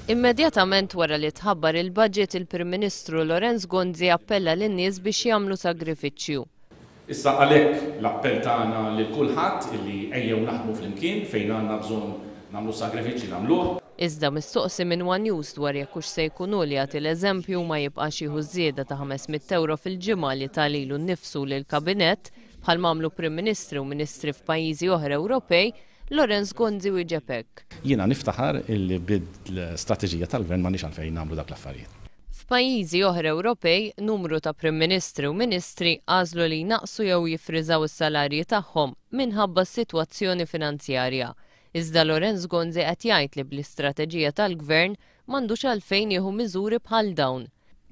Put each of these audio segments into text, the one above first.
Immedjatament wara li tħabbar il-budget, il-Prim Ministru Lawrence Gonzi appella lin-nies biex jagħmlu sagrifiċċju. Issa għalhekk l-appell tagħna lil kulħadd illi ejjew naħdmu flimkien, fejn għandna bżonn nagħmlu s-sagrifiċċji nagħmluh. Iżda mistoqsi minn one News dwar jekk hux se jkun hu li jagħti l-eżempju u ma jibqax jieħu ż-żieda ta' 500 ewro fil-ġimgħa li ta lilu nnifsu u lill-Kabinett, bħal m'għamlu Prim Ministri u Ministri f'pajjiżi oħra Ewropej, Lawrence Gonzi wieġeb hekk. Jiena niftaħar illi bil-strateġija tal-Gvern m'għandniex għalfejn nagħmlu dak l-affarijiet. F'pajjiżi oħra Ewropej, numru ta' Prim Ministri u Ministri għażlu li jnaqqsu jew jiffriżaw is-salarji tagħhom minħabba s-sitwazzjoni finanzjarja. Iżda Lawrence Gonzi qed jgħid li bl-istrateġija tal-Gvern m'għandux għalfejn jieħu miżuri bħal dawn.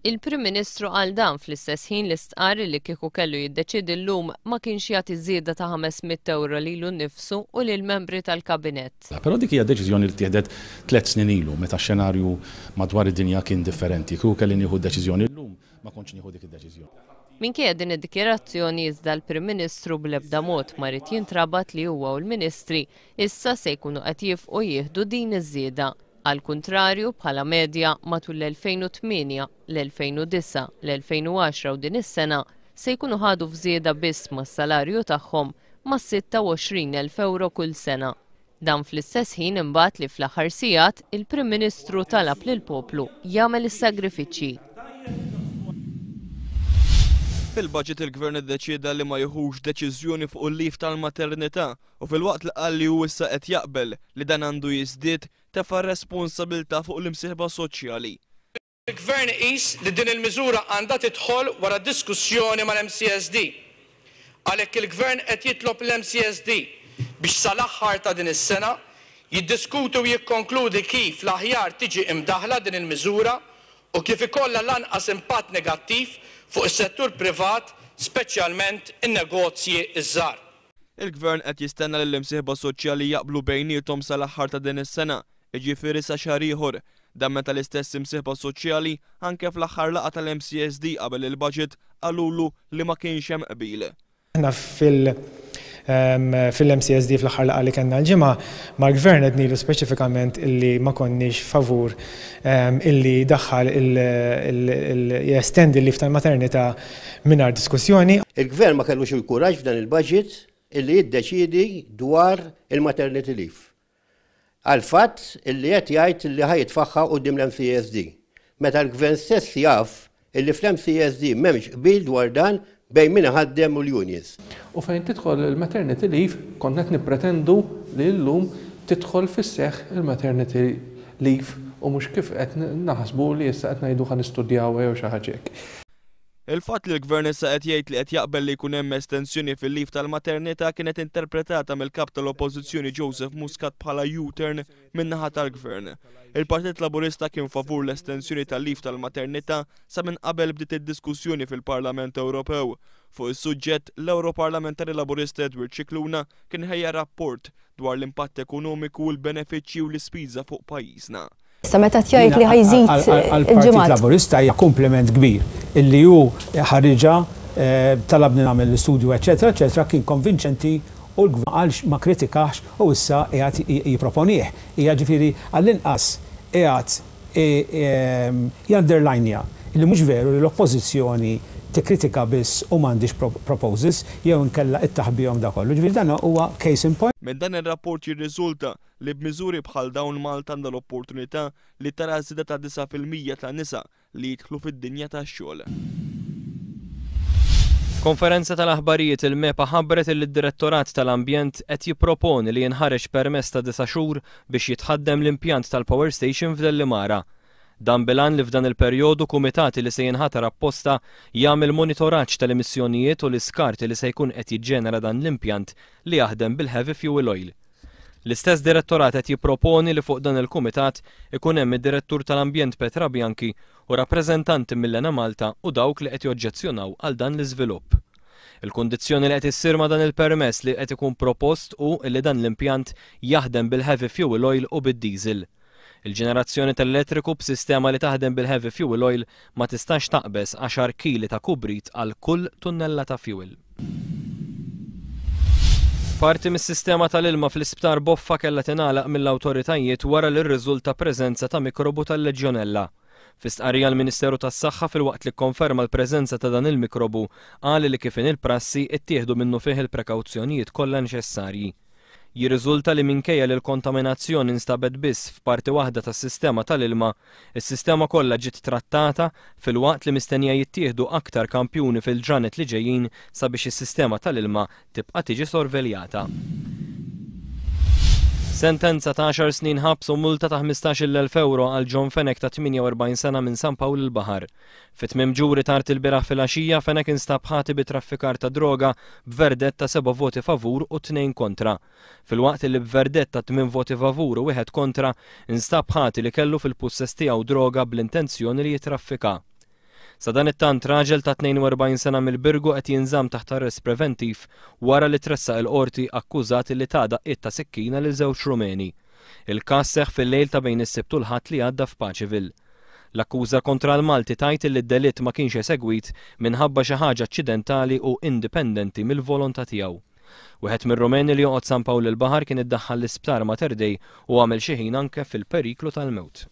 Il-Prim Ministru qal dan fl-istess ħin li stqarr li kieku kellu jiddeċiedi llum ma kienx jagħti żieda ta' 500 ewro lilu nnifsu u lill-membri tal-Kabinett. Però dik hija deċiżjoni li ttieħdet tlett snin ilu meta x-xenarju madwar id-dinja kien differenti. Kieku kelli nieħu d-deċiżjoni llum, ma kontx nieħu dik id-deċiżjoni. Minkejja din id-dikjarazzjoni iżda l-Prim Ministru bl-ebda mod ma ried jintrabat li huwa u l-Ministri issa se jkunu qed jiefqu jieħdu din iż-żieda. Għall-kuntrarju, bħala medja, matul l-2008, l-2009, l-2010 u din is-sena, se jkunu ħadu f'żieda biss mas-salarju tagħhom mas-26,000 ewro kull sena. Dan fl-istess ħin imbagħad li fl-aħħar sigħat il-Prim Ministru talab lill-poplu jagħmel is-sagrifiċċji. Fil-budget il-Gvern iddeċieda li ma jieħux deċiżjoni fuq il-leave tal-maternità u filwaqt li qal li hu issa qed jaqbel li dan għandu jiżdied, tefa' r-responsabilità fuq l-imsieħba soċjali. Il-Gvern iqis li din il-miżura għandha tidħol wara diskussjoni mal-MCSD. Għalhekk il-Gvern qed jitlob lill-MCSD biex sal-aħħar ta' din is-sena jiddiskuti u jikkonkludi kif l-aħjar tiġi imdaħħla din il-miżura u kif ikollha l-anqas impatt negattiv fuq is-settur privat speċjalment in-negozji ż-żgħar. Il-Gvern qed jistenna li l-imsieħba soċjali jaqblu bejniethom sal-aħħar ta' din is-sena, jiġifieri sa xahar ieħor. Dan meta l-istess imsieħba soċjali, anke fl-aħħar laqgħa tal-MCSD qabel il-budget, qalulu li ma kienx hemm qbil. Aħna fil fil-MCSD fl-aħħar laqgħa li kellna l-Ġimgħa mal-Gvern għednilu speċifikament illi ma konniex favur illi jdaħħal il jestendi l-leave tal-maternità mingħajr diskussjoni. Il-Gvern ma kellux il-kuraġġ f'dan il-budget illi jiddeċiedi dwar il-maternity leave. Għall-fatt illi qed jgħid illi ħa jitfagħha quddiem l-MCESD. Meta l-Gvern stess jaf illi fl-MCESD m'hemmx qbil dwar dan bejn min iħaddem u l-unions. U fejn tidħol il-maternity leave, konna qed nippretendu li llum tidħol fis-seħħ il-maternity leave u mhux kif qed naħsbu li issa qed ngħidu ħa nistudjawha jew xi ħaġa hekk. Il-fatt li l-Gvern issa qed jgħid li qed jaqbel li jkun hemm estensjoni fil-leave tal-maternità kienet interpretata mill-Kap tal-Oppożizzjoni Joseph Muscat bħala U-turn min-naħa tal-Gvern. Il-Partit Laburista kien favur l-estensjoni tal-leave tal-maternità sa minn qabel bdiet id-diskussjoni fil-Parlament Ewropew. Fuq is-suġġett, l-Ewroparlamentari Laburista Edward Scicluna kien ħejja rapport dwar l-impatt ekonomiku u l-benefiċċji u l-ispiża fuq pajjiżna. Issa meta qed jgħid li ħa jżid il-ġimgħat. Għall-Partit Laburista hija kumpliment kbir illi hu ħariġha, talabni nagħmel l-istudju eċċetera eċċetera, kien konvinċenti u l-Gvern ma qalx, ma kkritikahx u issa qiegħed jipproponih. Hija ġifieri għall-inqas qiegħed junderlinja li mhux veru li l-Oppożizzjoni tikkritika biss u m'għandhiex proposals jew inkella ittaħbihom da kollu. Ġifieri dan huwa case in point. Minn dan ir-rapport jirriżulta li b'miżuri bħal dawn Malta għandha l-opportunità li tara żieda ta' 9% ta' nisa li jidħlu fid-dinja tax-xogħol. F'konferenza tal-aħbarijiet il-MEPA ħabbret illi d-Direttorat tal-Ambjent qed jipproponi li jinħareġ permess ta' disa' xhur biex jitħaddem l-impjant tal-power station f'Dellimara. Dan bil-għan li f'dan il-perjodu kumitat li se jinħatar apposta jagħmel monitoraġġ tal-emissjonijiet u l-iskart li se jkun qed jiġġenera dan l-impjant li jaħdem bil-heavy fuel oil. L-istess direttorat qed jipproponi li fuq dan il-kumitat ikun hemm id-Direttur tal-Ambjent Petra Bianchi u rappreżentanti mill-Enemalta u dawk li qed joġġezzjonaw għal dan l-iżvilupp. Il-kundizzjoni li qed issir ma' dan il-permess li qed ikun propost hu li dan l-impjant jaħdem bil-heavy fuel oil u bid-diesel. Il-ġenerazzjoni tal-elettriku b'sistema li taħdem bil-heavy fuel oil ma tistax taqbeż għaxar kili ta' kubrit għal kull tunnellata fuel. Parti mis-sistema tal-ilma fl-Isptar Boffa kellha tingħalaq mill-awtoritajiet wara li rriżulta preżenza ta' mikrobu tal-Legionella. Fi stqarrija l-Ministeru tas-Saħħa filwaqt li kkonferma l-preżenza ta' dan il-mikrobu qal li kif inhi l-prassi ittieħdu minnufih il prekawzjonijiet kollha neċessarji. Jirriżulta li minkejja li l-kontaminazzjoni nstabet biss f'parti waħda tas-sistema tal-ilma, is-sistema kollha ġiet trattata filwaqt li mistennija jittieħdu aktar kampjuni fil-ġranet li ġejjin sabiex is-sistema tal-ilma tibqa' tiġi sorveljata. Sentenza ta' għaxar snin ħabs u multa ta' 15,000 ewro għal John Fenech ta' 48 sena minn San Pawl il-Baħar. Fi tmiem ġuri tard ilbieraħ filgħaxija, Fenech instab ħati bi traffikar ta' droga b'verdett ta' seba' voti favur u tnejn kontra. Filwaqt li b'verdett ta' tmien voti favur u wieħed kontra, instab ħati li kellu fil-pussess tiegħu droga bl-intenzjoni li jittraffika. Sadanittant, raġel ta' 42 sena mill-Birgu qed jinżamm taħt arrest preventiv wara li tressaq il-Qorti akkużat li ta daqqiet ta' sikkina lil żewġ Rumeni. Il-każ seħħ fil-lejl ta' bejn is-Sibt u l-Ħadd li għadda f'Paceville. L-akkuża kontra l-Malti tgħid illi d-delitt ma kienx esegwit minħabba xi ħaġa aċċidentali u indipendenti mill-volontà tiegħu. Wieħed mir-Rumeni li joqgħod San Pawl il-Baħar kien iddaħħal l-Isptar Mater Dei u għamel xi ħin anke fil-periklu tal-mewt.